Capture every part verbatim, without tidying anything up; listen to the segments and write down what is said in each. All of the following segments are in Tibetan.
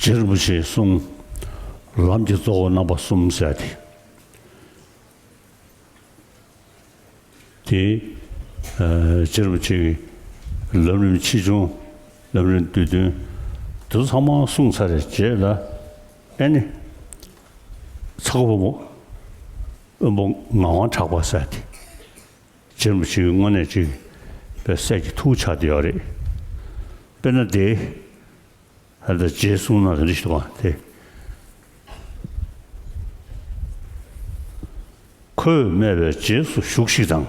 རྗེ་རིན་པོ་ཆེས་གསུངས། ལམ་གྱི་གཙོ་བོ་རྣམ་པ་གསུམ་ཟེར་ཏེ། དེ་ཨ་རྗེ་རིན་པོ་ཆེ་གིས་ལམ་རིམ་ཆེ་ཆུང་། ལམ་རིམ་བསྡུས་དོན་དེ་ཚོ་ཚང་མ་གསུངས་ཚར་བའི་རྗེས་ལ། ཨེ་ནི་ཚ་ཁོ་བུ་མོ་དབོན་པོ་ངག་དབང་གྲགས་པ་ཟེར་ཏེ། རྗེ་རིན་པོ་ཆེ་གི་དངོས་གནས་ཅིག་དཔེ་སྲས་ཀྱི་ཐུགས་ཆགས་བསྡད་ཡོད་རེད། དཔེར་ན་དེ་ཨ་ད་རྗེའི་གསུང་ན་རེ་རེ་ཞིག་འདུག་ག་དེ། ཁོས་སྨྲས་པའི་རྗེས་སུ་ཞུགས་ཤིག་དང་།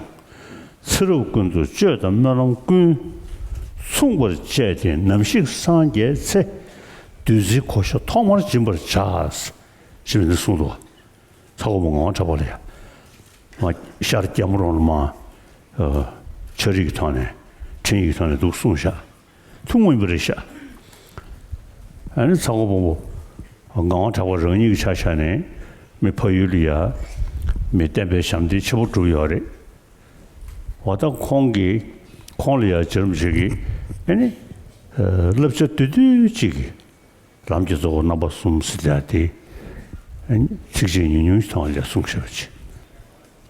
ཚེ་རབས་ཀུན་ཏུ་སྤྱོད་དང་སྨོན་ལམ་ཀུན། མཚུངས་པར་བཅས་ཏེ་ནམ་ཞིག་སངས་རྒྱས་ཚེ། བདུད་རྩིའི་གོ་ཆ་ཐོག་མར་སྦྱིན་པར་བྱ། ཞེས་པའི་གསུངས་འདུག། ཚ་ཁོ་བུ་མོ་ངག་དབང་གྲགས་པ་ལ་ཡ། མ་ཤར་རྒྱལ་མོ་རོང་ལ་མ། ཨ་ཕྱག་བྲིས་ཀྱི་ཐོག་ནས་འཕྲིན་ཡིག་གི་ཐོག་ནས་འདུག་གསུངས་ཤག། ཐུང་ངུ་ཡིན་པ་རེད་ཤག། ཨ་ནི་ཚ་ཁོ་བུ་མོ་ངག་དབང་གྲགས་པ་རང་ཉིད་ཀྱི་ཆ་བཞག་ནས་མི་ཕ་ཡུལ་ལ་ཡ། མི་བསྟན་པའི་ཞབས་འདེགས་ཆེན་པོ་བསྒྲུབས་ཡོད་རེད། འོ་ད་ཁོང་གིས་ཁོང་ལ་ཡ་རྗེ་རིན་པོ་ཆེ་གིས་ཨ་ནི་ཨ་བསླབ་བྱ་བསྡུས་བསྡུས་ཅིག་གིས། ལམ་གྱི་གཙོ་བོ་རྣམ་པ་གསུམ་ཟེར་ཡ་དེ། ཚིགས་བཅད་ཉུང་ཉུང་ཞིག་ཐོག་ལ་གསུངས་བཞག་པ་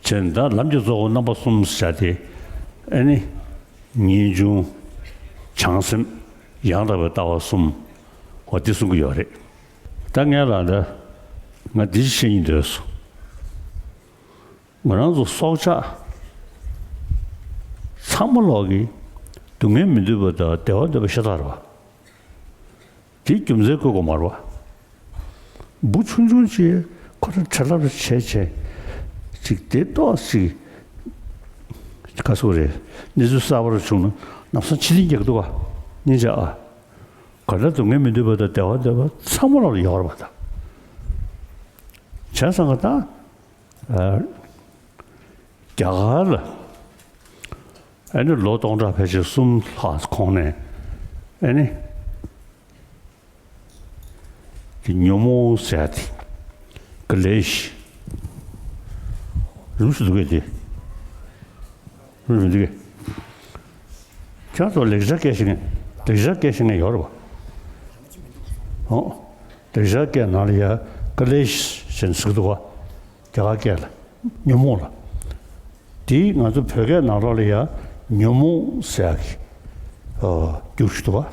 ཅིག། བྱས་ན་ད་ལམ་གྱི་གཙོ་བོ་རྣམ་པ་གསུམ་ཟེར་ཡ་དེ། ཨ་ནི། ངེས་འབྱུང་། བྱང་སེམས། ཡང་དག་པའི་ལྟ་བ་གསུམ། འོ་དེ་གསུང་གི་ཡོད་རེད། ད་ངས་ལ་ད། ང་འདི་ཞིག་བཤད་སྙིང་འདོད་སོང་། ང་རང་ཚོ་སྲོག་ཆགས་ཚང་མ་ལོག་གི་སྡུག་བསྔལ་མི་འདོད་པ་དང་བདེ་བ་འདོད་པ་ཤ་སྟག་རེད་བ། དེའི་རྒྱུ་མཚན་བཀོད་དགོས་མ་རེད་བ། འབུ་ཆུང་ཆུང་ཅིག་ཁོ་རང་བྲེལ་ལབ་བྱས་བྱས་ཅིག་དེ་ཏོག་ཅིག་ག་སོ་རེད། གནས་ཚུལ་གསར་པ་རུ་བྱུང་ན་ནམ་སང་ཕྱི་ལིང་རྒྱག་གི་འདུག་བ། སྙིང་རྗེ་ཨ། ག་འདྲ་སྡུག་བསྔལ་མི་འདོད་པ་དང་བདེ་བ་འདོད་པ་ཚང་མ་ལོག་ལ་ཡོད་རེད་བ་ད། བྱས་ཙང་ག་ད། རྒྱ་གར་ལ་ཨ་ནི་ལོ་སྟོང་ཕྲག་ཕལ་ཆེར་གསུམ་ལྷག་གོང་ནས་ཨ་ནི་དེ་ཉོན་མོངས་ཟེར་ཡ་དེ་ག་ལེ་ཤི། རུ་སུ་འདུག་གས་དེ། རུ་སུ་འདུག་གས། ཁྱེད་ཚོ་ལེགས་སྦྱར་སྐད་ཤེས་མཁན། ལེགས་སྦྱར་སྐད་ཤེས་མཁན་ཡོད་རེད་བ། ཨོ། ལེགས་སྦྱར་སྐད་ནང་ལ་ཡ་ག་ལེ་ཤི་ཟེར་ནས་ཟེར་གི་འདུག་བ། རྒྱ་གར་སྐད་ལ། ཉོན་མོངས་ལ། དེ་ང་ཚོ་བོད་སྐད་ནང་ལོགས་ལ་ཡང་ཉོན་མོངས་ཟེར་ཡག་གི་ཨ་འགྱུར་ཞིག་འདུག་བ།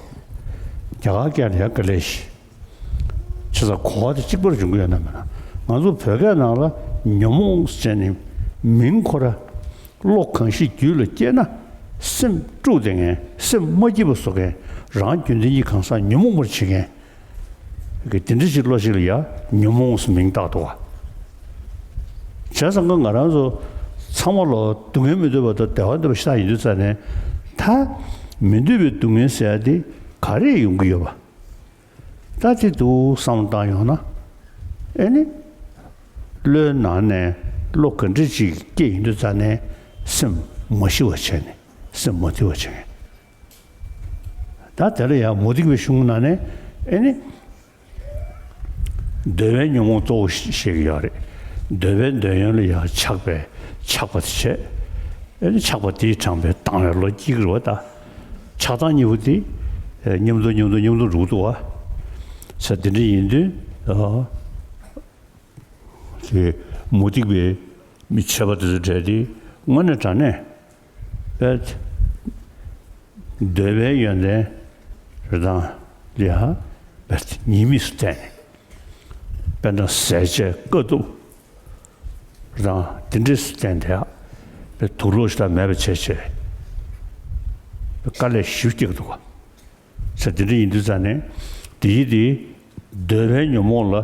རྒྱ་གར་སྐད་ལ་ཡང་ཀ་ལེ་ཤི། བྱས་ཙང་གོ་བ་དེ་གཅིག་པར་འབྱུང་གི་ཡོད་ན་མེད་ན། ང་ཚོ་བོད་སྐད་ནང་ལ་ཉོན་མོངས་ཟེར་ནི་མིང་ཁོ་ར་བློ་གང་ཞིག་རྒྱུད་ལ་སྐྱེས་ན་སེམས་དཀྲུགས་བསྡད་མཁན། སེམས་མ་སྐྱིད་པ་བཟོ་མཁན། རང་རྒྱུན་ལྡན་གྱི་གང་ཟག་ཉོན་མོངས་པར་བྱེད་མཁན། གི་དེ་འདྲ་ཞིག་བློ་ཞིག་ལ་ཡ་ཉོན་མོངས་སུ་མིང་བཏགས་འདུག་བ། བྱས་ཙང་ཀ་ང་རང་ཚོ་ཚང་མ་ལོ་སྡུག་བསྔལ་མི་འདོད་པ་དང་བདེ་བ་འདོད་པ་ཤ་སྟག་ཡིན་དུས་ཙ་ནས་ད་མི་འདོད་པའི་སྡུག་བསྔལ་ཟེར་ཡ་དེ་ག་རེ་ཡོང་གི་ཡོད་པ། ད་དེ་འདུག་བསམ་བློ་བཏང་ཡོང་ན། ཨེ་ནི། བློའི་ནང་ནས་བློ་ག་འདྲ་ཅིག་སྐྱེས་ཡོང་དུས་ཙ་ནས་སེམས་མ་ཞི་བ་བྱས་ནས་སེམས་མ་བདེ་བ་བྱས་ནས། ད་དེ་ལ་ཡང་མུ་སྟེགས་པའི་གཞུང་ནང་ནས་ཨེ་ནི། འདོད་པའི་ཉོན་མོངས་གཙོ་བོ་ཞིག་ཡོད་རེད། འདོད་པའི་འདོད་ཡོན་ལ་ཡང་ཆགས་པའི་ཆགས་པ་དེ་བྱས། ཨེ་ནི་ཆགས་པ་དེས་དྲངས་པའི་སྡང་བའི་བློ་སྐྱེ་གི་རེད་བ་ད། ཆགས་སྡང་གཉིས་པོ་དེ་མཉམ་དུ་མཉམ་དུ་མཉམ་དུ་འགྲོ་གི་འདུག་བ། ས་དེ་འདྲ་ཡིན་དུས། ཨ། དེ་མུ་སྟེགས་པའི་མི་བྱེད་པ་དེ་ཚོ་འདྲ་དེ་དངོས་གནས་དྲང་གནས། པས། འདོད་པའི་ཡོན་ཏན་རེ་དང་ལ་ཡ་པས་ཉེས་དམིགས་སུ་བསྟན་ནས། དཔེར་ན་ཟས་བཅད་དཀའ་ཐུབ་རེ་དང་དེ་འདྲས་སུ་བསྟན་ཏེ་ཡ། པས་དུག་ལོག་ཞིག་དང་མེད་པ་བྱས་བྱས། པས་དཀའ་ལས་ཞིབ་སྐྱེལ་འདུག་ག། ས་དེ་འདྲ་ཡིན་དུས་ཙ་ནས་དེ་ཡི་དེ་འདོད་པའི་ཉོན་མོངས་ལ་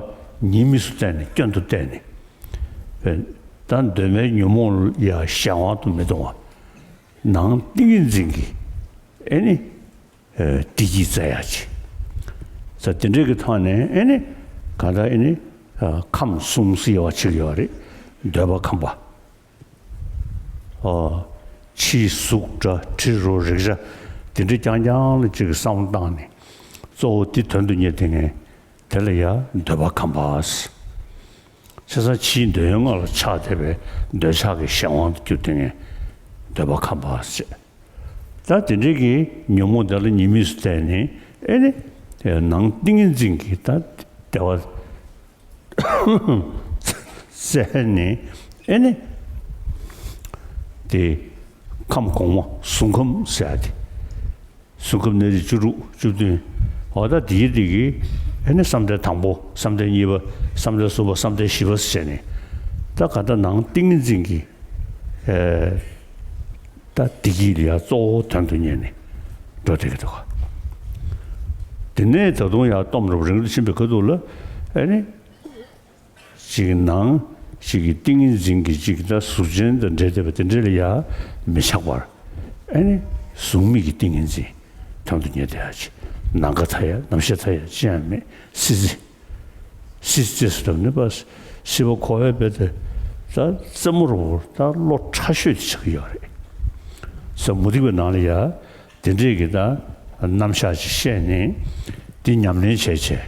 ཉེས་དམིགས་སུ་བསྟན་ནས་སྐྱོན་དུ་བལྟས་ནས། ད་འདོད་པའི་ཉོན་མོངས་ལ་ཡ་གཞན་དབང་དུ་མི་གཏོང་བ། ནང་ཏིང་ངེ་འཛིན་གྱི་ཨེ་ནི་བདེ་སྐྱིད་བཙལ་ཡག་ཅིག། ས་དེ་འདྲ་གི་ཐོག་ནས་ཨེ་ནི་ག་ད་ཨེ་ནི་ཁམས་གསུམ་ཟེར་བ་ཅིག་ཡོད་རེད། འདོད་པ་ཁམས་པ། ཨ། ཕྱིའི་གཟུགས་སྒྲ་དྲི་རོ་རེག་བྱ་དེ་འདྲ་རྐྱང་རྐྱང་ལ་ཅིག་གི་བསམ་བློ་བཏང་ནས་གཙོ་བོ་དེ་དོན་དུ་གཉེར་དེ་ངས་དེ་ལ་ཡ་འདོད་པ་ཁམས་པ། བྱས་ཙང་ཕྱིའི་འདོད་ཡོན་ལྔ་ལ་ཆགས་བསྡད་པའི་འདོད་ཆགས་ཀྱི་གཞན་དབང་དུ་གྱུར་དེ་ངས་འདོད་པ་ཁམས་པ་ཟེར། ད་དེ་འདྲའི་གི་ཉོན་མོངས་དེ་ལ་ཉེས་དམིགས་སུ་བལྟས་ནས་ཨེ་ནི། ནང་ཏིང་ངེ་འཛིན་གྱི་ད་བདེ་བ་བཙལ་ནས། ཨེ་ནི་དེ་ཁམས་གོང་མ་གཟུགས་ཁམས་ཟེར་ཡ་དེ། གཟུགས་ཁམས་ནད་རིགས་བཅུ་དྲུག་བཅུ་བདུན། འོ་ད་དེའི་རིགས་ཀྱི་ཨེ་ནི་བསམ་གཏན་དང་པོ། བསམ་གཏན་གཉིས་པ། བསམ་གཏན་གསུམ་པ། བསམ་གཏན་བཞི་པ་ཟེར་ནས། ད་ག་ད་ནང་ཏིང་ངེ་འཛིན་གྱི་ཨེ་ད་བདེ་སྐྱིད་ལ་ཡ་གཙོ་བོ་དོན་དུ་གཉེར་ནས་འགྲོ་བསྡད་ཀྱི་འདུག་ག་དེ་ནས་ད་དུང་ཡ་སྟོབས་རབ་རིང་དུ་ཕྱིན་པའི་ཁ་ཐུག་ལ། ཨེ་ནི་ཅིག་ནང་ཅིག་གི་ཏིང་ངེ་འཛིན་གྱི་ཅིག་ད་གཟུགས་ཅན་དང་འབྲེལ་བསྡད་པ་དེ་འདྲ་ལ་ཡ་མི་ཆགས་པར། ཨེ་ནི་གཟུགས་མེད་ཀྱི་ཏིང་ངེ་འཛིན་དོན་དུ་གཉེར་བསྡད་ཡ་ཅིག་ནམ་མཁའ་མཐའ་ཡས། ནམ་ཞག་མཐའ་ཡས་ཅི་ཡང་མེད། སྲིད་རྩེ། སྲིད་རྩེ་སུ་ལབ་ནི་པ། སྲིད་པ་འཁོར་བའི་དཔེ་དེ་ད་རྩེ་མོ་རུ་ད་བློ་ཕྲ་ཤོས་དེ་ཆགས་ཀྱི་ཡོད་རེད། ས་མུ་སྟེགས་པའི་ནང་ལ་ཡ་དེ་འདྲས་ཀྱི་ད་རྣམ་གཞག་ཅིག་བཤད་ནས། དེ་ཉམས་ལེན་བྱས་བྱས།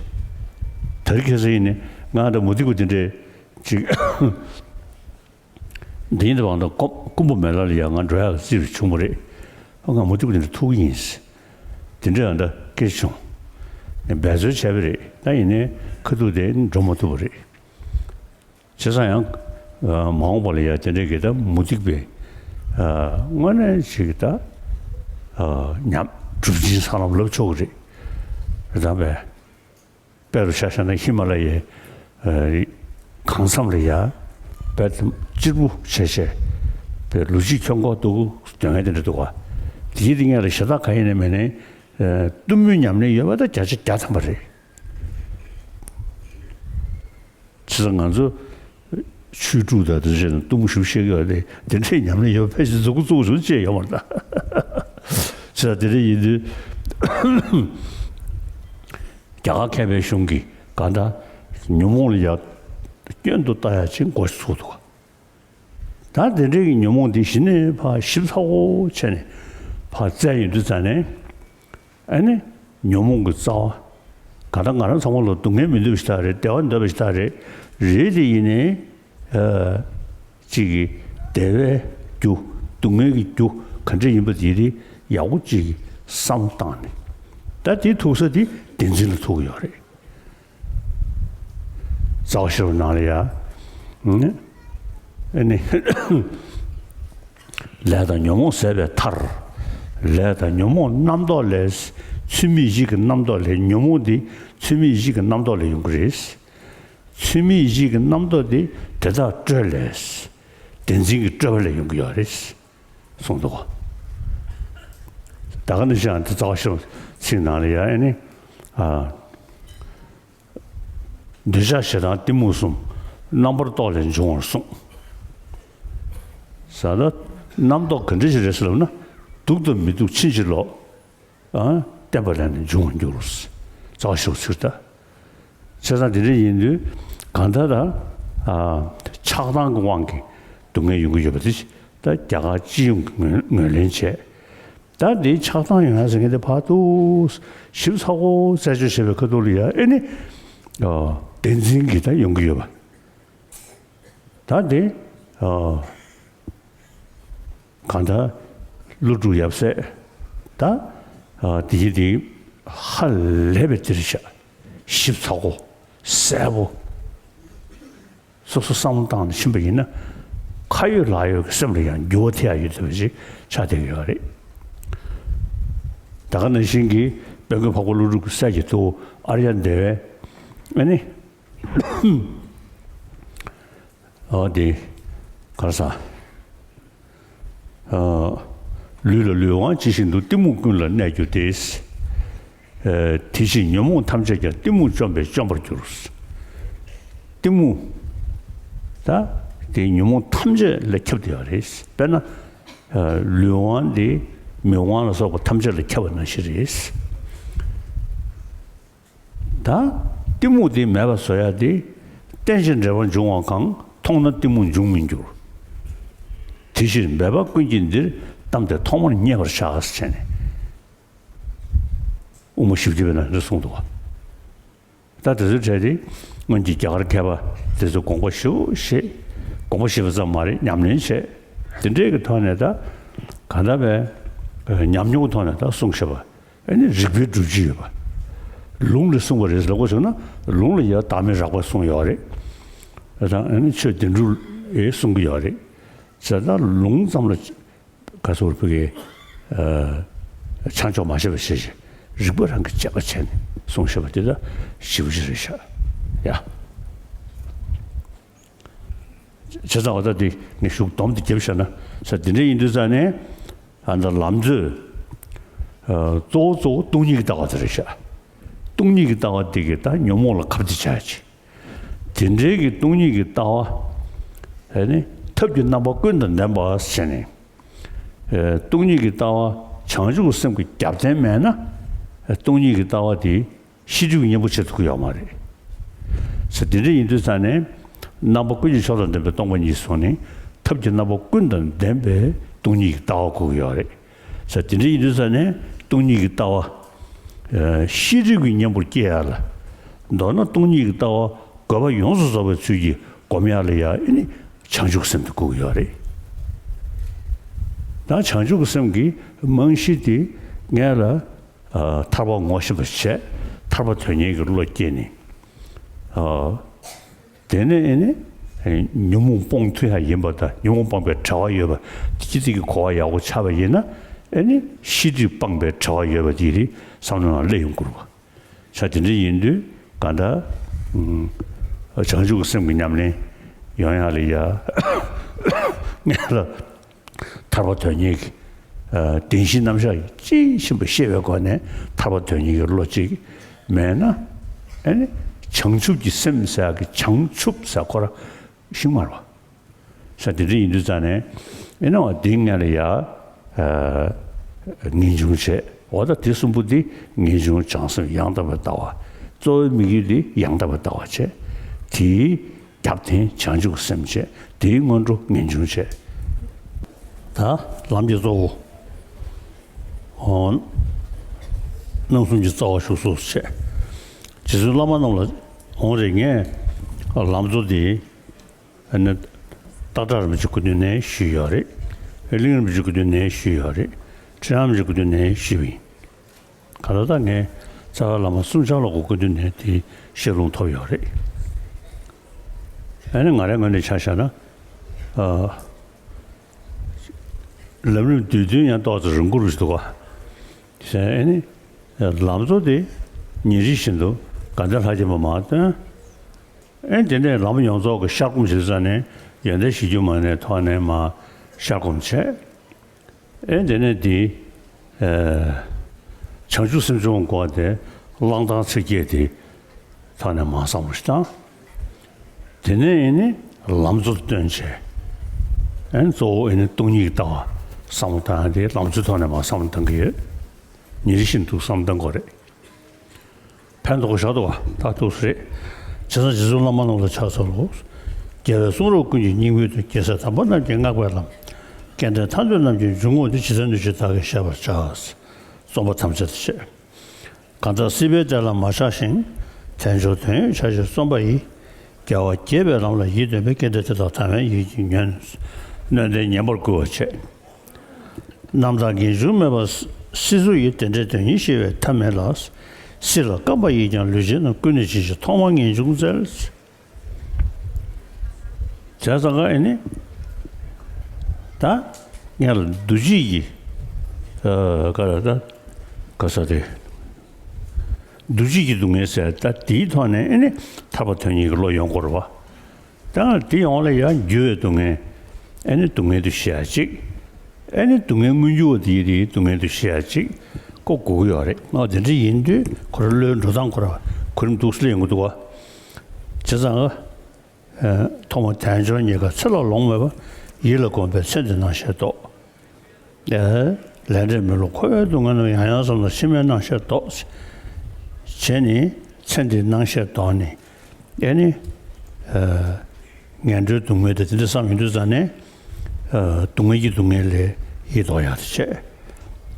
ད་རེས་ཁ་སང་ཡིན་ནི་ང་ད་མུ་སྟེགས་པ་དེ་འདྲས་ཅིག་འདི་ཡིན་དུ་བང་དང་ཀོ་ཀུན་པོ་མེ་ལ་ལ་ཡ་ང་འགྲོ་ཡག་རྩིས་བྱུང་བ་རེད། ང་མུ་སྟེགས་པ་དེ་འདྲ་ཐུག་གི་ཡིན། དེ་འདྲ་ཡང་ད་སྐད་བྱུང་། འབད་རྩོལ་བྱས་པ་རེད། ད་ཡིན་ནའི་ཁ་ཐུག་དེ་འགྲོ་མ་ཐུབ་པ་རེད། བྱས་ཙང་ཡང་མ་འོངས་པ་ལ་ཡ་དེ་འདྲའི་གི་ད་མུ་སྟེགས་པའི་དངོས་གནས་ཅིག་ད་ཉམས་གྲུབ་ཆེན་ས་ལམ་ལབ་ཆོག་གི་རེད། རེད་དམ་པས། དཔེ་རུ་ཆ་བཞག་ན་ཧི་མ་ལ་ཡའི་གངས་མཚམས་ལ་ཡ་དཔེ་གཅེར་བུ་བྱས་བྱས་པའི་ལུས་ཕྱིས་ཁྱོད་མགོ་གཏུག་སྡོད་མཁན་དེ་འདྲ་འདུག་ག་དེའི་སྟེང་ལ་ཞེ་དྲག་ག་ཡིན་ནའི་མིན་ནའི་གཏུམ་མོའི་ཉམས་ལེན་ཡོད་པ་ད་བརྒྱ་ཆ་བརྒྱ་ཐམ་པ་རེད། བྱས་ཙང་ང་ཚོ་ཆོས་དྲུག་དང་དེ་བྱས་ན་གཏུམ་མོ་ཞུ་བཤད་ཀྱི་ཡོད་དེ། དེ་འདྲའི་ཉམས་ལེན་ཡོད་ཕལ་ཆེར་མཛུབ་གུ་བཙུགས་བྱུང་ཅེས་ཡོད་མ་རེད་ད། བྱས་ཙང་དེ་འདྲ་ཡིན་དུས། རྒྱ་གར་མཁས་པའི་གཞུང་གིས་གང་ལྟར་ཉོན་མོངས་ལ་ཡ་སྐྱོན་དུ་ལྟ་ཡ་ཅིག་འགོ་ཚུགས་འདུག་ད་དེ་འདྲའི་གི་ཉོན་མོངས་འདི་གཞི་ནས་ཕར་ཞིབ་ཚགས་པོ་བྱས་ནས་ཕར་བཙལ་ཡོང་དུས་ཙ་ནས། ཨ་ནི་ཉོན་མོངས་ཀྱི་རྩ་བ། གང་ལྟར་ང་རང་ཚང་མ་ལ་སྡུག་བསྔལ་མི་འདོད་པ་ཞིག་ད་རེད། བདེ་བ་འདོད་པ་ཞིག་ད་རེད། རེད་དེ་ཡིན་ནའི། ཨ། གཅིག་གིས་བདེ་བའི་རྒྱུ། སྡུག་བསྔལ་གྱི་རྒྱུ་ག་འདྲ་ཡིན་པ་དེ་རིགས་ཡག་པོ་གཅིག་གིས་བསམ་བློ་བཏང་ནས། ད་དེའི་ཐུག་ས་དེ་བདེན་འཛིན་ལ་ཐུག་གི་ཡོད་རེད། རྩ་བ་ཤེས་རབ་ནང་ལ་ཡ། ཨ་ནི། ལས་དང་ཉོན་མོངས་ཟད་པའི་མཐར། ལས་དང་ཉོན་མོངས་རྣམ་རྟོག་ལས། ཚུལ་མིན་གཞི་གི་རྣམ་རྟོག་ལས། ཉོན་མོངས་འདི་ཚུལ་མིན་གཞི་གི་རྣམ་རྟོག་ལས་ཡོང་གི་རེད། ཚུལ་མིན་གཞི་གི་རྣམ་རྟོག་འདི་དེ་དག་སྤྲོས་ལས། བདེན་འཛིན་གྱི་སྤྲོས་པ་ལས་ཡོང་གི་ཡོད་རེད། གསུངས་འདུག་ད་ག་ནང་བཞིན་འདི་རྩ་བ་ཤེས་རབ་ཚིག་ནང་ལ་ཡ། ཨ་ནི། ཨ། འདོད་ཆགས་ཞེ་སྡང་གཏི་མུག་གསུམ། རྣམ་པར་རྟོག་ལས་འབྱུང་བར་གསུངས། ས་ད་རྣམ་རྟོག་ག་འདྲ་ཞིག་རེད་ཟེར་ལབ་ན། སྡུག་དང་མི་སྡུག་ཕྱིན་ཅི་ལོག་ཨ། བརྟེན་པ་ལས་ནི་འབྱུང་བར་འགྱུར། རྩ་བ་ཤེས་རབ་ཚིག་ད། བྱས་ཙང་དེ་འདྲ་ཡིན་དུས་གང་ལྟར་ད། ཨ། ཆགས་སྡང་གི་དབང་གིས་སྡུག་བསྔལ་ཡོང་གི་ཡོད་པ་དེ་ད་རྒྱ་གར་སྤྱི་ཡོངས་ཀྱིས་ངོས་ངོས་ལེན་བྱས། ད་འདི་ཆགས་སྡང་ཡོང་ཡ་ཟེར་མཁན་དེ་ཕར་ཏུ་ཞིབ་ཚགས་པོ་རྩད་གཅོད་བྱས་པའི་ཁ་ཐུག་ལ་ཡ། ཨེ་ནི། ཨ། བདེན་འཛིན་གྱིས་ད་ཡོང་གི་ཡོད་པ། ད་འདི། ཨ། གང་ལྟར་ཀླུ་སྒྲུབ་ཡབ་སྲས་ད། ཨ། དེ་ཡི་དེ་ཧ་ལས་པའི་དེར་བཞག་ཞིབ་ཚགས་པོ། གསལ་པོ། སོ་སོ་བསམ་བློ་བཏང་ནས་ཕྱིན་པ་ཡིན་ན། ཁ་ཡོད་ལག་ཡོད་ཀྱི་སེམས་ལ་ཡང་འགྱུར་བ་ཐེབས་ཡ་ཡོད་བསྡད་པ་ཞིག་ཆགས་བསྡད་ཀྱི་ཡོད་རེད། ད་ག་ནང་བཞིན་གྱི་དཔལ་མགོན་འཕགས་པ་ཀླུ་སྒྲུབ་ཀྱི་སྲས་ཀྱི་ཐུ་བོ་ཨཱརྱ་དེ་བས། ཨ་ནི། ཨོ་དེ། ག་རེ་ཟ། ཨ། ལུས་ལ་ལུས་དབང་ཇི་བཞིན་དུ། གཏི་མུག་ཀུན་ལ་གནས་གྱུར་ཏེ། ཨ། དེ་ཕྱིར་ཉོན་མོངས་ཐམས་ཅད་ཀྱང་། གཏི་མུག་བཅོམ་པས་བཅོམ་པར་འགྱུར། གཏི་མུག་ད་དེ་ཉོན་མོངས་ཐམས་ཅད་ལ་ཁྱབ་བསྡད་ཡོད་རེད། དཔེར་ན། ཨ། ལུས་དབང་དེ་མིག་དབང་ལ་སོགས་པ་ཐམས་ཅད་ལ་ཁྱབ་པ་ནང་བཞིན་རེད། ད་གཏི་མུག་དེ་མེད་པ་བཟོ་ཡ་དེ། རྟེན་ཅིང་འབྲེལ་བར་འབྱུང་བ་གང་། མཐོང་ན་གཏི་མུག་འབྱུང་མི་འགྱུར། དེ་ཕྱིར་འབད་པ་ཀུན་གྱིས་འདིར། བལྟམས་ཏེ་ཐོག་མར་མཉེས་པར་བྱ། ཟེར་ནས་དབུ་མ་བཞི་བརྒྱ་པའི་ནང་འདི་གསུངས་འདུག་བ། ད་དེ་ཚོའི་གྲས་དེ་སྔོན་གྱི་རྒྱ་གར་མཁས་པ་དེ་ཚོས་དགོངས་པ་ཞེ་པོ་བཞེས། དགོངས་པ་བཞེས་པ་ཙམ་མ་རེད། ཉམས་ལེན་བྱས། དེ་འདྲའི་གི་ཐོག་ནས་ད་གང་ལྟར་བས་ཉམས་མྱོང་གི་ཐོག་ནས་ད་གསུངས་བཞག་པ། ཨ་ནི་རིགས་པའི་སྒྲུབ་བྱེད་ཡོད་པ། ལུང་ལ་གསུངས་པ་རེད་ལབ་དགོས་བྱུང་ན། ལུང་ལ་ཡང་བདག་མེད་རགས་པ་གསུངས་ཡོད་རེད། ད་ཨ་ནི་ཆོས་བདེན་གྲུབ་ཡང་གསུང་གི་ཡོད་རེད། བྱས་ཙང་ལུང་ཙམ་ལ་ག་ཚོད་བོད་ཀྱི་ཨ་ཆ་འཇོག་མ་བྱས་པ་བྱས་ཤིང་། རིགས་པ་རང་གིས་དཔྱད་པ་བྱས་ནས་གསུངས་བཞག་པ་དེ་ད་ཞེ་པོ་ཅིག་རེད་ཤག་ཡ། བྱས་ཙང་འོ་ད་དེ་ངས་ཤུགས་སྡོམ་དེ་བརྒྱབ་བཞག་ན་ས། དེ་འདྲ་ཡིན་དུས་ཙང་ནས་ཨ་ད་ལམ་འཚོལ་ཨ་གཙོ་བོ་གཙོ་བོ་སྟོང་ཉིད་ཀྱི་ལྟ་བ་དེ་རེད་ཤག། སྟོང་ཉིད་ཀྱི་ལྟ་བ་དེ་གིས་ད་ཉོན་མོངས་ལ་ཁ་གཏད་བྱ་ཡ་ཅིག། དེ་འདྲའི་གི་སྟོང་ཉིད་ཀྱི་ལྟ་བ་ཨ་ནི་ཐབས་ཀྱི་རྣམ་པ་ཀུན་དང་ལྡན་པ་ཟེར་ནས། ཨ་སྟོང་ཉིད་ཀྱི་ལྟ་བ་བྱང་ཆུབ་ཀྱི་སེམས་ཀྱི་རྒྱབ་རྟེན་མེད་ན། ཨ་སྟོང་ཉིད་ཀྱི་ལྟ་བ་དེ་ཤེས་སྒྲིབ་ཀྱི་གཉེན་པོ་བྱེད་ཐུབ་ཀྱི་ཡོད་མ་རེད། ས་དེ་འདྲ་ཡིན་དུས་ཙང་ནས་རྣམ་པ་ཀུན་གྱི་མཆོག་དང་ལྡན་པའི་སྟོང་པ་ཉིད་སོང་ནས། ཐབས་ཀྱི་རྣམ་པ་ཀུན་དང་ལྡན་པའི་སྟོང་ཉིད་ཀྱི་ལྟ་བ་དགོས་ཀྱི་ཡོད་རེད། ས་དེ་འདྲ་ཡིན་དུས་ཙང་ནས་སྟོང་ཉིད་ཀྱི་ལྟ་བ་ཨ་ཤེས་སྒྲིབ་ཀྱི་གཉེན་པོར་སྐྱེ་ཡ་ལ། མདོར་ན་སྟོང་ཉིད་ཀྱི་ལྟ་བ་དགོས་པ་ཡོངས་སུ་རྫོགས་པའི་ཚུལ་གྱིས་སྒོམ་ཡ་ལ་ཡ་ཨ་ནི་བྱང་ཆུབ་སེམས་དེ་དགོས་ཀྱི་ཡོད་རེད། ད་བྱང་ཆུབ་ཀྱི་སེམས་ཀྱི་རྨང་གཞི་དེ་ངས་ལ་ཨ་ཐར་པ་ངོ་ཤེས་པ་བྱས། ཐར་པ་དོན་གཉེར་གྱི་བློ་སྐྱེས་ནས། ཨ་དེ་ནས་ཨེ་ནི་ཨེ་ཉོན་མོངས་སྤོང་ཐུབ་ཡ་ཡིན་པ་དང་། ཉོན་མོངས་སྤངས་པའི་བྲལ་བ་ཡོད་པ་དེ་ཅི་ཙིག་གི་གོ་བ་ཡག་པོ་ཆགས་པ་ཡིན་ན། ཨེ་ནི་ཤེས་སྒྲིབ་སྤངས་པའི་བྲལ་བ་ཡོད་པ་དེ་རིགས་བསམ་བློ་ནང་སླེབས་ཡོང་དགོས་རེད་པ། ས་དེ་འདྲ་ཡིན་དུས་གང་ལྟར་ཨ་བྱང་ཆུབ་ཀྱི་སེམས་ཀྱི་ཉམས་ལེན་ཡོང་ཡ་ལ་ཡ། ངས་ལ་ཐར་པ་དོན་གཉེར་གྱི་ཨ་བདེན་བཞིའི་རྣམ་གཞག་དཔྱིས་ཕྱིན་པ་ཤེས་པའི་སྒོ་ནས་ཐར་པ་དོན་གཉེར་གྱི་བློ་གཅིག་མེད་ན། ཨེ་ནི་བྱང་ཆུབ་ཀྱི་སེམས་ཟེར་ཡ་གི་བྱང་ཆུབ་ཟེར་ཁོ་རང་ཤེས་མ་རེད་པ། ས་དེ་འདྲ་ཡིན་དུས་ཙང་ནས་ཨེ་ནི་འོ་དེ་ངས་ལ་ཡ་ཨ་ངེས་འབྱུང་བྱས། འོ་ད་དེ་གསུམ་པོ་དེ་ངེས་འབྱུང་བྱང་སེམས་ཡང་དག་པའི་ལྟ་བ། གཙོ་བོའི་དམིགས་ཡུལ་དེ་ཡང་དག་པའི་ལྟ་བ་བྱས། དེའི་རྒྱབ་རྟེན་བྱང་ཆུབ་སེམས་བྱས། དེའི་སྔོན་འགྲོ་ངེས་འབྱུང་བྱས། ད་ལམ་གྱི་གཙོ་བོ། ཨོ། རྣམ་གསུམ་གྱི་རྩ་བ་བཞུགས་སོ་བྱས། རྗེ་བཙུན་བླ་མ་རྣམས་ལ། འོང་རེ་ངས་ལམ་གཙོ་དེ་ཨ་ནི་སྟག་བྲག་རིན་པོ་ཆེ་སྐུ་མདུན་ནས་ཞུས་ཡོད་རེད། གླིང་རིན་པོ་ཆེ་སྐུ་མདུན་ནས་ཞུས་ཡོད་རེད། ཁྲི་བྱང་རིན་པོ་ཆེ་སྐུ་མདུན་ནས་ཞུས་པ་ཡིན། གང་ལྟར་ད་ངས་རྩ་བའི་བླ་མ་གསུམ་ཆར་ལོ་གོ་སྐུ་མདུན་ནས་དེའི་བཤད་ལུང་ཐོབ་ཡོད་རེད། ཨ་ནི་ང་རའི་ངོས་ནས་ཆ་བཞག་ན། ཨ། ལམ་རིམ་བསྡུས་དོན་ཡང་ཏོག་ཙམ་རིང་པོ་རུ་འདུག་ག། ཟེར་ཨ་ནི། ལམ་གཙོ་དེ་ཉིན་རེ་བཞིན་དུ་དགའ་ལྡན་ལྷ་བརྒྱ་མ་མར་བཏོན། ཨེ་དེ་ནས་ལམ་ཡོངས་རྫོགས་ཀྱི་ཤར་སྒོམ་བྱེད་ས་ནས་ཡོན་ཏན་གཞིར་གྱུར་མ་ནས་ཐོག་ནས་མར་ཤར་སྒོམ་བྱས། ཨེ་དེ་ནས་དེ་ཨེ་བྱང་ཆུབ་སེམས་མཆོག་དགོངས་པ་དེ་གླང་དར་ཚེས་བརྒྱད་དེ་ཐོག་ནས་མར་བསམ་བློ་ཞིག་བཏང་། དེ་ནས་ཨེ་ནི་ལམ་གཙོ་བཏོན་བྱས། ཨེ་གཙོ་བོ་ཨེ་ནི་སྟོང་ཉིད་ཀྱི་ལྟ་བ་བསམ་བློ་བཏང་ཡ་དེ་ལམ་གཙོའི་ཐོག་ནས་མར་བསམ་བློ་གཏང་གི་ཡོད། ཉིན་རེ་བཞིན་དུ་བསམ་བློ་གཏང་དགོས་རེད། ཕན་ཐོགས་བཞག་འདུག་བ། ད་འདུག་སེ་རེད། བྱས་ཙང་རྗེ་བཙུན་བླ་མ་རྣམས་ལ་ཕྱག་འཚལ་ལོ། རྒྱལ་བའི་གསུང་རབ་ཀུན་གྱི་སྙིང་པོའི་དོན། རྒྱལ་སྲས་དམ་པ་རྣམས་ཀྱིས་བསྔགས་པའི་ལམ། སྐལ་ལྡན་ཐར་འདོད་རྣམས་ཀྱི་འཇུག་ངོགས་འདི། ཇི་ལྟར་ནུས་ཤེས་བདག་གིས་བཤད་པར་བྱ། རྩོམ་པ་ཐམས་ཅད་དུ་བཤད། གང་ལྟར་སྲིད་པའི་བདེ་ལ་མ་ཆགས་ཤིང་། དལ་འབྱོར་དོན་ཡོད་ཆ་ཤས་རྩོམ་པ་ཡི། རྒྱལ་བ་དགྱེས་པའི་ལམ་ལ་ཡིད་རྟོན་པའི། སྐལ་ལྡན་དེ་དག་དམ་པའི་ཡིད་ཀྱིས་ཉོན། སྣོད་ལྡན་ཉན་པར་བསྐུལ་བར་བྱེད། རྣམ་དག་ངེས་འབྱུང་མེད་པ་སྲིད་མཚོ་ཡི། དེ་འདྲའི་དོན་ཡིན་ཤེས་པའི་ཐབས་མེད་ལ། སྲིད་ལ་རྐང་པ་ཡིས་ཀྱང་ལུས་བྱེད་ན། ཀུན་ནས་ཇི་བཞིན་ཐོག་མར་ངེས་འབྱུང་བཙལ། བྱས་ཙང་ཀ་ཨེ་ནི། ད་ངས་ལ་འདུ་བྱེད་ཀྱི་ཨ་ག་རེ་ད་ག་ས་རེད། འདུ་བྱེད་ཀྱི་སྡུག་བསྔལ་ཟེར། ད་དེའི་ཐོག་ནས་ཨེ་ནི་ཐར་པ་དོན་གཉེར་གྱི་བློ་ཡོང་དགོས་རེད་བ། ད་དེ་ཡོང་ལ་ཡང་འགྱུར་བའི་སྡུག་བསྔལ། ཨེ་ནི་སྡུག་བསྔལ་དུ་ཤེས་ཡ་གཅིག། ཨེ་ནི་སྡུག་བསྔལ་མངོན་གྱུར་བ་དེ་ཡི་དེའི་སྡུག་བསྔལ་དུ་ཤེས་ཡ་གཅིག་ཀོ་དགོས་ཀྱི་ཡོད་རེད། ཨ་དེ་འདྲ་ཡིན་དུས་ཁོ་རང་བློའི་འགྲོ་སྟངས་ཁོ་རང་གོ་རིམ་འདུག་སེ་ཡོང་གི་འདུག་བ། བྱས་ཙང་ཨ་ཐོག་མ་དལ་འབྱོར་རྙེད་དཀའ་ཚེ་ལ་ལོང་མེད་པ། ཡིད་ལ་གོམས་པས་ཚེ་འདིའི་སྣང་ཤས་ལྡོག། ལས་འབྲས་མི་སླུ་འཁོར་བའི་སྡུག་བསྔལ་རྣམས། ཡང་ཡང་བསམས་ན་ཕྱི་མའི་སྣང་ཤས་ལྡོག། བྱས་ནས་ཚེ་འདིའི་སྣང་ཤས་ལྡོག་ནས། ཨེ་ནི། ངན་འགྲོའི་སྡུག་བསྔལ་དེ་དེ་འདྲ་བསམ་ཡོང་དུས་ཙང་ནས། སྡུག་བསྔལ་གྱི་སྡུག་བསྔལ་ལས་ཡིད་ལྡོག་ཡག་དེ་བྱས།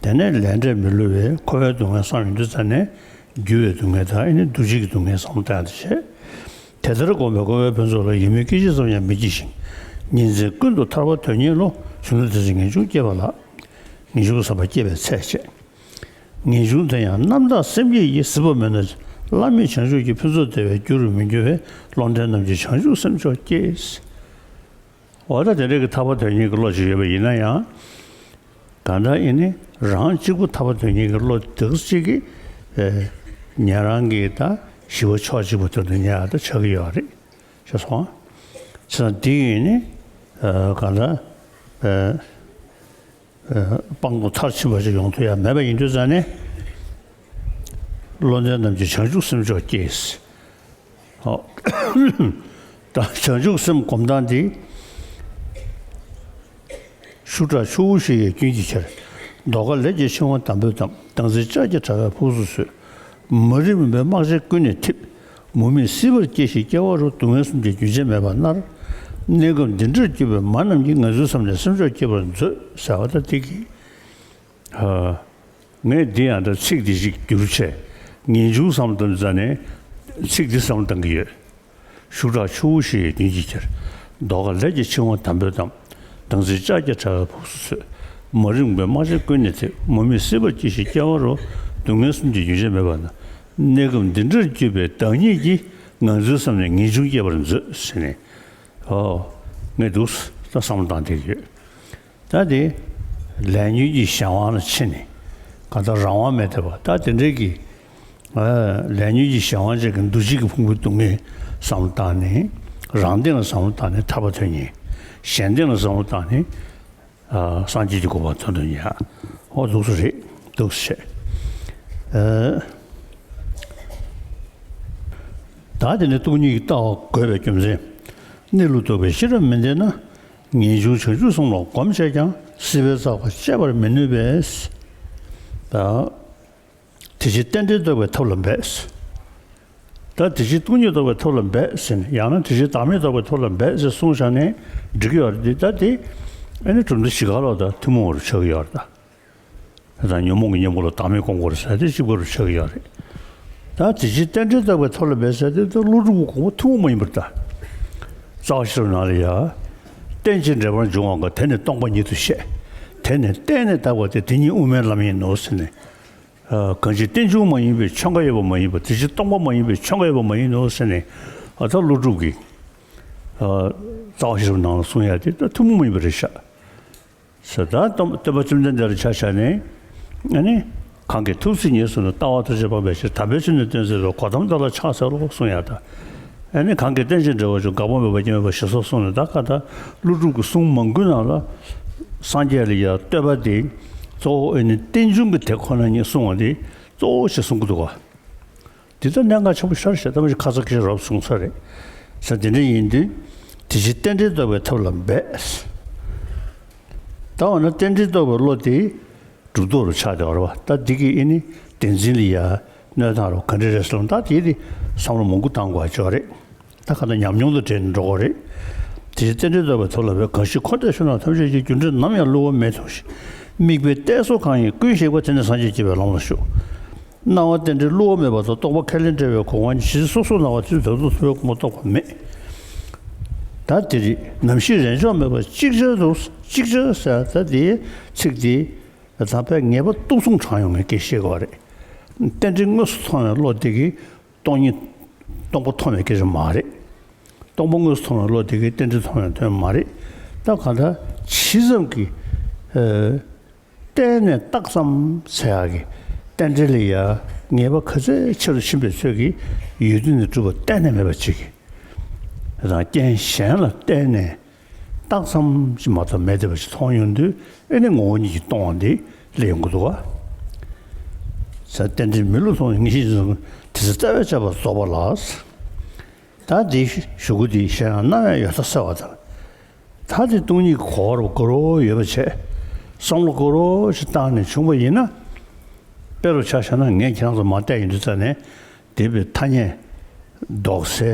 དེ་ནས་ལས་འབྲས་མི་བསླུ་བའི་འཁོར་བའི་སྡུག་བསྔལ་བསམ་ཡོང་དུས་ཙང་ནས། འགྱུར་བའི་སྡུག་བསྔལ་དང་ཨེ་ནི་འདུ་བྱེད་ཀྱི་སྡུག་བསྔལ་བསམ་བློ་བཏང་ཡག་དེ་བྱས། དེ་ལྟར་བསྒོམས་པས་འཁོར་བའི་ཕུན་ཚོགས་ལ། ཡིད་སྨོན་སྐད་ཅིག་ཙམ་ཡང་མི་སྐྱེ་ཞིང་། ཉིན་མཚན་ཀུན་ཏུ་ཐར་པ་དོན་གཉེར་བློ། གཞོན་ནུ་དེ་ཚེ་ངེས་འབྱུང་སྐྱེས་པ་ལགས། ངེས་འབྱུང་ཟབ་པ་སྐྱེས་པའི་ཚད་བཅས། ངེས་འབྱུང་དེ་ཡང་རྣམ་དག་སེམས་བསྐྱེད་ཀྱིས། གཟིགས་པ་མེད་ན་ བླ་མེད་བྱང་ཆུབ་ཀྱི་ཕུན་ཚོགས་བདེ་བའི་རྒྱུ་རུ་མི་འགྱུར་བའི་བློ་ལྡན་རྣམས་ཀྱིས་བྱང་ཆུབ་སེམས་མཆོག་བསྐྱེད། འོ་ད་དེ་འདྲ་གི་ཐར་པ་དོན་གཉེར་གྱི་བློ་ཅིག་ཡོད་པ་ཡིན་ན་ཡང་། གང་ལྟར་ཨེ་ནི་རང་གཅིག་པུ་ཐར་པ་དོན་གཉེར་གྱི་བློ་དེ་གཅིག་གིས་ཨེ་ཉན་རང་གི་ད་ཞི་བ་ཕྱོགས་གཅིག་པུ་དོན་དུ་གཉེར་ཡག་ད་ཆགས་ཀྱི་ཡོད་རེད། ཤེས་སོང་། བྱས་ཙང་འདི་ཡིན་ནི་ཨེ་གང་ལྟར་ཨེ། ཨེ་སྤངས་རྟོགས་མཐར་ཕྱིན་པ་ཞིག་ཡོང་ཐུབ་ཡ་མེད་པ་ཡིན་དུས་ཙང་ནས། བློ་ལྡན་རྣམས་ཀྱིས་བྱང་ཆུབ་སེམས་མཆོག་བསྐྱེད། ཨོ། ད་བྱང་ཆུབ་སེམས་སྒོམ་སྟངས་འདི། ཤུགས་དྲག་ཆུ་བོ་བཞི་ཡི་རྒྱུན་གྱིས་ཁྱེར། ཟློས་གར་ལས་ཀྱི་འཆིང་བ་དམ་པོས་བསྡམས། བདག་འཛིན་ལྕགས་ཀྱི་དྲ་བས་ཕོག་སུ་གསོད། མ་རིག་མུན་པའི་སྨག་ཆེན་ཀུན་ནས་འཐིབས། མུ་མེད་སྲིད་པར་སྐྱེ་ཞིང་སྐྱེ་བ་རུ། སྡུག་བསྔལ་གསུམ་གྱི་རྒྱུན་ཆད་མེད་པར་མནར། གནས་སྐབས་འདི་འདྲར་གྱུར་པའི་མ་རྣམས་ཀྱིས། ངང་ཚུལ་བསམས་ནས་སེམས་མཆོག་བསྐྱེད་པར་མཛོད། ཟེར་བ་ད་འདི་གི། ཨ། ངས་འདི་ཡང་ད་ཚིག་འདི་ཞིག་བསྒྱུར་བྱས། ངེས་འབྱུང་བསམ་བཏང་ཙ་ནས་ཚིག་འདི་བསམ་བཏང་གི་ཡོད། ཤུགས་དྲག་ཆུ་བོ་བཞི་ཡི་རྒྱུན་གྱིས་ཁྱེར། ཟློས་གར་ལས་ཀྱི་འཆིང་བ་དམ་པོས་བསྡམས། བདག་འཛིན་ལྕགས་ཀྱི་དྲ་བས་ཕོག་སུ་གསོད། མ་རིག་མུན་པའི་སྨག་ཆེན་ཀུན་ནས་འཐིབས། མུ་མེད་སྲིད་པར་སྐྱེ་ཞིང་སྐྱེ་བ་རུ། སྡུག་བསྔལ་གསུམ་གྱི་རྒྱུན་ཆད་མེད་པར་མནར། གནས་སྐབས་འདི་འདྲར་གྱུར་པའི་བདག་ཉིད་ཀྱིས། ངང་ཚུལ་བསམས་ནས་ངེས་འབྱུང་བསྐྱེད་པར་མཛོད། ཟེར་ནས། ཨོ། ངས་འདུག་ད་བསམ་བློ་བཏང་བསྡད་ཀྱི་ཡོད། ད་དེ་ལས་ཉོན་གྱི་གཞན་དབང་ལ་ཕྱིན་ནས་གང་ལྟར་རང་དབང་མེད་བསྡད་པ་ད་དེ་འདྲའི་གི། ཨ། ལས་ཉོན་གྱི་གཞན་དབང་ཅན་གྱི་འདུ་བྱེད་ཀྱི་ཕུང་པོའི་སྡུག་བསྔལ་བསམ་བློ་བཏང་ནས། རང་སྟེང་ལ་བསམ་བློ་བཏང་ནས་ཐར་པ་དོན་གཉེར། གཞན་སྟེང་ལ་བསམ་བློ་བཏང་ནས། ཨ། སངས་རྒྱས་ཀྱི་གོ་འཕང་དོན་དུ་གཉེར། ཨོ་འདུག་སེ་རེད། འདུག་སེ་བྱས། ཨ། ད་དེ་ནས་སྟོང་ཉིད་ཀྱི་ལྟ་བ་དགོས་པའི་རྒྱུ་མཚན། གནས་ལུགས་རྟོགས་པའི་ཤེས་རབ་མི་ལྡན་ན། ངེས་འབྱུང་བྱང་ཆུབ་གསུམ་ལ་གོམས་བྱས་ཀྱང་། སྲིད་པའི་ཚོགས་པ་གཅད་པར་མི་ནུས་པས། ད། དེ་ཕྱིར་རྟེན་འབྲེལ་རྟོགས་པའི་ཐབས་ལ་འབད། ད་དེ་ཕྱིར་སྟོང་ཉིད་རྟོགས་པའི་ཐབས་ལ་འབད་ཟེར་ནས། ཡང་ན་དེ་ཕྱིར་བདག་མེད་རྟོགས་པའི་ཐབས་ལ་འབད་ཟེར་གསུངས་བཞག་ནས་འགྲིག་གི་ཡོད་རེད། ད་དེ་ཨ་ནི་གྲུབ་མཐའ་བཞི་ཀ་ལོག་ད་ཐུན་མོང་བར་ཆགས་ཀྱི་ཡོད་རེད་ད། ད་ཉོན་མོངས་ཀྱི་གཉེན་པོ་ལ་བདག་མེད་སྐོང་དགོས་རེད་ཟེར་དེ་གཅིག་པ་རུ་ཆགས་ཀྱི་ཡོད་རེད། ད་དེ་ཕྱིར་རྟེན་འབྲེལ་རྟོགས་པའི་ཐབས་ལ་འབད་ཟེར་དེ་ད་ཀླུ་སྒྲུབ་ཀྱི་དགོངས་པ་ཐུན་མོང་མ་ཡིན་པར་ད། རྩ་བ་ཤེས་རབ་ནང་ལ་ཡ། རྟེན་ཅིང་འབྲེལ་པར་འབྱུང་བ་འགའ། དེ་ནི་སྟོང་པ་ཉིད་དུ་བཤད། དེ་ནི་བརྟེན་ནས་བཏགས་པ་སྟེ། དེ་ཉིད་དབུ་མའི་ལམ་ཡིན་ནོ་ཟེར་ནས། ཨ། གང་ཕྱིར་རྟེན་འབྱུང་མ་ཡིན་པའི་ཆོས་འགའ་ཡོད་པ་མ་ཡིན་པ། དེ་ཕྱིར་སྟོང་པ་མ་ཡིན་པའི་ཆོས་འགའ་ཡོད་པ་མ་ཡིན་ནོ་ཟེར་ནས། ཨ། ད་ཀླུ་སྒྲུབ་ཀྱིས། ཨ། རྩ་བ་ཤེས་རབ་ནང་ལ་གསུང་ཡ་དེ་ད་ཐུན་མོང་མ་ཡིན་པ་རེད་ཤག་ཟེར། ད་སྟོན་སྟོན་པ་བཅོམ་ལྡན་འདས་ལ་ཆ་བཞག་ནས། ཨ་ནི། གང་གིས་ཐུགས་སྲས་ཉེར་བཟུང་ནས། ལྟ་བ་ཐམས་ཅད་སྤངས་པའི་ཕྱིར། དམ་པའི་ཆོས་ནི་སྟོན་མཛད་པའི། གོ་ཏམ་བདག་ལ་ཕྱག་འཚལ་ལོ་གསུང་ཡ་ད། ཨ་ནི་གང་གིས་རྟེན་ཅིང་འབྲེལ་བར་འབྱུང་། འགག་པ་མེད་པར་སྐྱེ་མེད་པ། ཞེས་སོགས་གསུངས་ནས། ད་ག་ད་ཀླུ་སྒྲུབ་ཀྱི་གསུང་མང་པོའི་ནང་ལ། སངས་རྒྱས་ལ་ཡ་བསྟོད་པ་དེ་གཙོ་བོ་ཨེ་ནི་རྟེན་འབྱུང་གི་དེ་ཁོ་ན་ཉིད་གསུང་བ་དེ་གཙོ་བོ་ཞིག་གསུང་གི་འདུག་ག། དེ་ལྟར་གནད་འགག་ཆེན་པོ་ཤར་ཞེས་ད་མ་ཞིག་ཁ་ཚ་ཁ་ཤས་རབ་གསུངས་ས་རེད། ས་དེ་འདྲ་ཡིན་དུས། དེ་ཕྱིར་རྟེན་འབྲེལ་རྟོགས་པའི་ཐབས་ལ་འབད། ད་འོ་ན་རྟེན་འབྲེལ་རྟོགས་པའི་བློ་དེ་གྲུབ་ཐོབ་རུ་ཆགས་བསྡད་པ་རེད་བ། ད་འདི་གི་ཨེ་ནི་བདེན་འཛིན་ལ་ཡ་གནོད་སྟངས་རུ་ག་འདྲ་རེད་ཟེར་ན། ད་དེ་དེ་བསམ་བློ་མང་པོ་བཏང་དགོས་ཅིག་རེད། ད་ག་ད་ཉམས་མྱོང་དང་འབྲེལ་ནས་འགྲོ་དགོས་རེད། དེ་ཕྱིར་རྟེན་འབྲེལ་རྟོགས་པའི་ཐབས་ལ་འབད། གང་ཞིག་འཁོར་འདས་ཕྱི་ནང་ཐམས་ཅད་ཀྱི། རྒྱུ་འབྲས་ནམ་ཡང་བསླུ་བ་མེད་མཐོང་ཞིང་། དམིགས་པའི་གཏད་སོ་གང་ཡིན་ཀུན་ཞིག་པ། དེ་ནི་སངས་རྒྱས་བསྐྱེད་པའི་ལམ་ལ་ཞུགས། སྣང་བ་རྟེན་འབྲེལ་བསླུ་བ་མེད་པ་དང་། རྟོག་པ་ཁས་ལེན་བྲལ་བའི་གོ་འཕང་ཉིད། ཇི་སྲིད་སོ་སོར་སྣང་བ་དེ། དེ་དང་ཐུབ་པའི་གོ་འཕང་རྟོགས་པ་མེད། ད་དེ་རེད། ནམ་ཞིག་རེས་འཇོག་མེད་པར་ཅིག་ཅར་དུ། ཅིག་ཅར་ཟེར་ད་དེའི་ཚིག་དེ་ད་དཔེ་ངེས་པ་སྟོང་གསུམ་དྲངས་ཡོང་བའི་སྐད་བཤད་དགོས་རེད། རྟེན་འབྲེལ་དངོས་སུ་མཐོང་བའི་བློ་དེ་གིས་སྟོང་ཉིད། སྟོང་པ་མཐོང་བའི་སྐད་ཆ་མ་རེད། སྟོང་པ་དངོས་སུ་མཐོང་བའི་བློ་དེ་གིས་རྟེན་འབྲེལ་མཐོང་བའི་དོན་མ་རེད། ད་གང་ལྟར་ཇི་ཙམ་གྱིས། ཨ། བརྟེན་ནས་བཏགས་ཙམ་ཟེར་ཡག་གི་རྟེན་འབྲེལ་ལ་ཡ་ངེས་པ་ག་ཚོད་ཆེ་རུ་ཕྱིན་པའི་ཚོད་ཀྱིས། ཡུལ་དུས་ནས་གྲུབ་པ་གཏན་ནས་མེད་པ་ཅིག་གིས་དང་། རྐྱེན་གཞན་ལ་བརྟེན་ནས་བཏགས་ཙམ་ཞིག་མ་གཏོགས་མེད་བསྡད་པ་ཞིག་མཐོང་ཡོང་དུས། ཨེ་ནི་ངོ་བོ་ཉིད་ཀྱིས་སྟོང་བ་འདི་སླེབས་ཡོང་གི་འདུག་ག། ས་རྟེན་འབྲེལ་མི་བསླུ་སྟོང་ཉིད་ཀྱིས། དེ་ཚེ་རྩ་བའི་ཆད་པ་རྫོགས་པ་ལ། ད་འདི་ཞུ་སྒོ་འདི་གཞན་ཡང་རྣམ་གཡེང་ཡོད་མཐའ་སེལ་བ་དང་། ད་དེ་སྟོང་ཉིད་ཀྱི་གོ་བ་རུ་གོ་རོ་ཡོད་པ་བྱས། བསམ་བློ་གོ་རོ་ཞིག་བཏང་ནས་བྱུང་བ་ཡིན་ན། དཔེ་རུ་ཆ་བཞག་ན་ངས་ཁྱེད་རང་ཚོ་མ་བལྟས་ཡིན་དུས་ཙ་ནས། དེ་བས་ཐ་སྙད་འདོགས་སའི།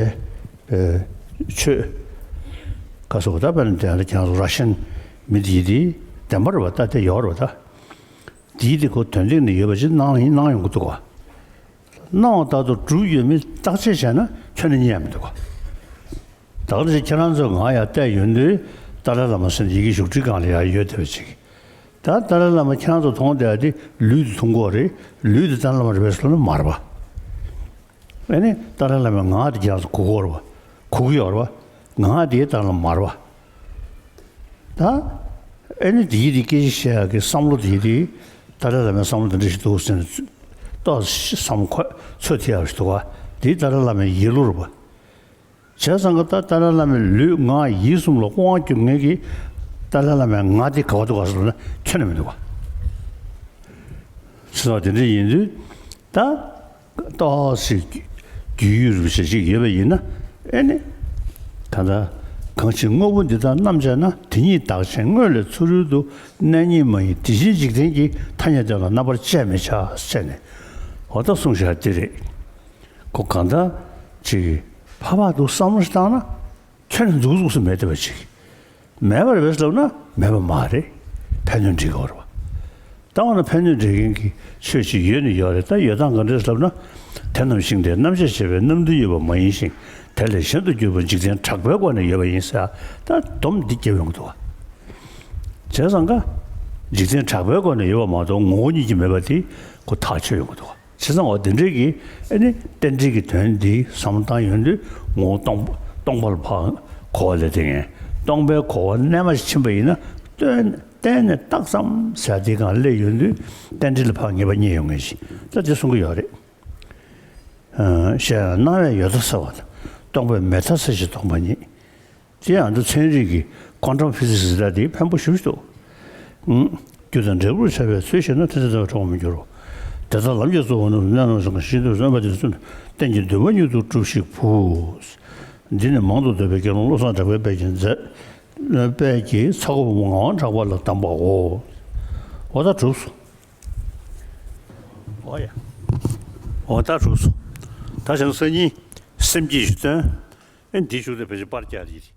ཨེ། ཆོས། ག་སོགས་ད་དཔེར་ན་དེ་ཁྱེད་རང་ཚོ་ར་ཤན་མི་དེ་ཡི་དེ་བདེན་པ་རེད་བ། ད་དེ་ཡོད་རེད་བ། ད་དེའི་དེ་ཁོ་དོན་སྟེང་ནས་ཡོད་པ་ཞིག་སྣང་སྣང་ཡོང་གི་འདུག་བ། སྣང་བ་ལྟར་དུ་གྲུབ་ཡོད་མིན་བརྟག་དཔྱད་བྱས་ན་ཁྱོན་ནས་རྙེད་ཡ་མི་འདུག་ག། ད་ག་ནང་བཞིན་ཁྱེད་རང་ཚོས་ང་ཡར་བལྟས་ཡོང་དུས། ཏཱ་ལའི་བླ་མ་ཟེར་ནས་ཡི་གེ་བཞུགས་ཁྲིའི་སྒང་ལ་ཡར་ཡོད་བསྡད་པ་ཅིག། ད་ཏཱ་ལའི་བླ་མ་ཁྱེད་རང་ཚོ་མཐོང་བསྡད་ཡ་དེ་ལུས་དེ་མཐོང་གི་ཡོད་རེད། ལུས་དེ་ཏཱ་ལའི་བླ་མ་རེད་པས་ཟེར་ན་མ་རེད་པ། ཨ་ནི་ཏཱ་ལའི་བླ་མའི་ངག་དེ་རྒྱབ་སུ་གོ་གི་ཡོད་རེད་བ། གོ་གི་ཡོད་རེད་བ། ངག་དེ་ཏཱ་ལའི་བླ་མ་རེད་བ། ད་ཨ་ནི་དེ་ཡི་དེ་སྐད་ཆ་བཤད་ཡག་གི་བསམ་བློ་དེ་ཡི་དེ་ཏཱ་ལའི་བླ་མའི་བསམ་བློ་དེ་འདྲ་ཞིག་འདུག་ཟེར་ནས་ཏོག་ཙམ་བསམ་ཁོ་ཚོད་ཐིག་ཡག་ཞིག་འདུག་བ། དེ་ཏཱ་ལའི་བླ་མའི་ཡིད་བློ་རེད་བ། བྱས་ཙང་ཀ་ད་ཏཱ་ལའི་བླ་མའི་ལུས་ངག་ཡིད་གསུམ་ལ་དབང་བསྒྱུར་མཁན་གྱི་ཏཱ་ལའི་བླ་མའི་ངག་དེ་ག་པར་འདུག་ག་ཟེར་ན་ཁྱོན་ནས་མི་འདུག་ག། བྱས་ཙང་དེ་འདྲ་ཡིན་དུས་ད་ཏོག་ཙམ་རྒྱུས་ཡོད་རུ་ཞེ་ཞིག་ཡོད་པ་ཡིན་ན་ཨེ་ནི། ད་ལྟ་གང་ཕྱིར་དངོས་པོ་འདི་དག་རྣམས་བྱས་ན། དེ་ཉིད་བདག་གཞན་དངོས་ལས་ཚུ་རོལ་དུ། གནས་རྙེད་མ་ཡིན་དེ་བཞིན་འཇིག་རྟེན་གྱི། ཐ་སྙད་དེ་ལ་རྣམ་པར་དཔྱད་མི་བྱ་ཟེར་ནས། འོ་ད་གསུངས་བཞག་དེ་རེད། ཁོ་གང་ལྟར་ཅིག་ཕར་ཕར་དུ་བསམ་བློ་ཞིག་བཏང་ན་ཁྱོན་ནས་འདུག་འདུག་སེ་མེད་བསྡད་པ་ཅིག། མེད་པ་རེད་པས་ལབ་ན་མེད་པ་མ་རེད། ཕན་གནོད་འདྲེས་ཀྱི་ཡོད་རེད་བ། ད་འོ་ན་ཕན་གནོད་འདྲེས་མཁན་གྱི་ཆོས་ཅིག་ཡོད་ནི་ཡོད་རེད། ད་ཡོད་སྟངས་ག་འདྲས་ལབ་ན། དེ་རྣམས་ཤིང་རྟའི་རྣམ་གཞག་བྱས་པས། རྣམ་བདུན་ཡོད་པ་མ་ཡིན་ཞིང་། དེ་ལས་གཞན་དུ་གྱུར་པ་འཇིག་རྟེན་གྲགས་པའི་སྒོ་ནས་ཡོད་པ་ཡིན་ཟེར། ད་སྡོམ་འདི་རྒྱབ་ཡོང་གི་འདུག་བ། བྱས་ཙང་ཀ་འཇིག་རྟེན་གྲགས་པའི་སྒོ་ནས་ཡོད་པ་མ་གཏོགས་ངོ་བོ་ཉིད་ཀྱིས་མེད་པ་དེ་ཁོ་ཐག་ཆོད་ཡོང་གི་འདུག་བ། བྱས་ཙང་འོ་དེ་འདྲའི་གི་ཨ་ནི་རྟེན་འབྲེལ་གྱི་དོན་འདི་བསམ་བློ་བཏང་ཡོང་དུས་ངོ་བོ་སྟོང་སྟོང་པ་ལ་ཕར་གོ་བ་ལས་དེ་ངས་སྟོང་པའི་གོ་བ་རྣལ་མ་ཞིག་ཕྱིན་པ་ཡིན་ན་གཏན་གཏན་ནས་རྟགས་ཙམ་ཟེར་དེ་གང་སླེབས་ཡོང་དུས་རྟེན་འབྲེལ་ལ་ཕར་ངེས་པ་རྙེད་ཡོང་ངེས་ཤིང་ད་དེ་གསུང་གི་ཡོད་རེད། ཨ་གཞན་ཡང་སྣང་བས་ཡོད་མཐའ་སེལ་བ་དང་། སྟོང་པས་མེད་མཐའ་སེལ་ཞིང་སྟོང་པ་ཉིད། དེ་ཡང་འདི་ཚན་རིག་གི་ཀོན་ཊམ་ཕི་ཟི་ཀི་སི་ཟེར་ཡག་དེ་ཕན་པོ་ཞེ་པོ་ཞིག་འདུག། ཨང་། རྒྱུ་དང་འབྲས་བུར་བྱ་བའི་ཚུལ་ཤེས་ན། མཐའ་ཚད་ལྟ་བས་འཕྲོག་པར་མི་འགྱུར་རོ། དེ་ལྟར་ལམ་གྱི་གཙོ་བོ་རྣམས་སུ་གནས་རྣམ་གཞན་དུ་སོན་པ་དེ་ཚུ་རྟེན་གྱི་འདུན་པ་མྱུར་དུ་འགྲུབ་ཤིག་བུ། འདི་ནི་མང་དུ་འདོད་པའི་དགེ་སློང་བློ་བཟང་གྲགས་པས་དཔལ་གྱི་མཛད། དཔལ་གྱི་ཚ་ཁོ་བོ་ངག་དབང་གྲགས་པ་ལ་གདམས་པའོ། འོ་ད་གྲུབ་སོང་། འོ་ཡ། འོ་ད་གྲུབ་སོང་། ད་བྱས་ན་སང་ཉིན་སེམས་བསྐྱེད་ཞིག་བཏོན། ཨེ་འདི་བྱུང་སྟེ་ཕལ་ཆེར་པར་རྒྱག་རེད།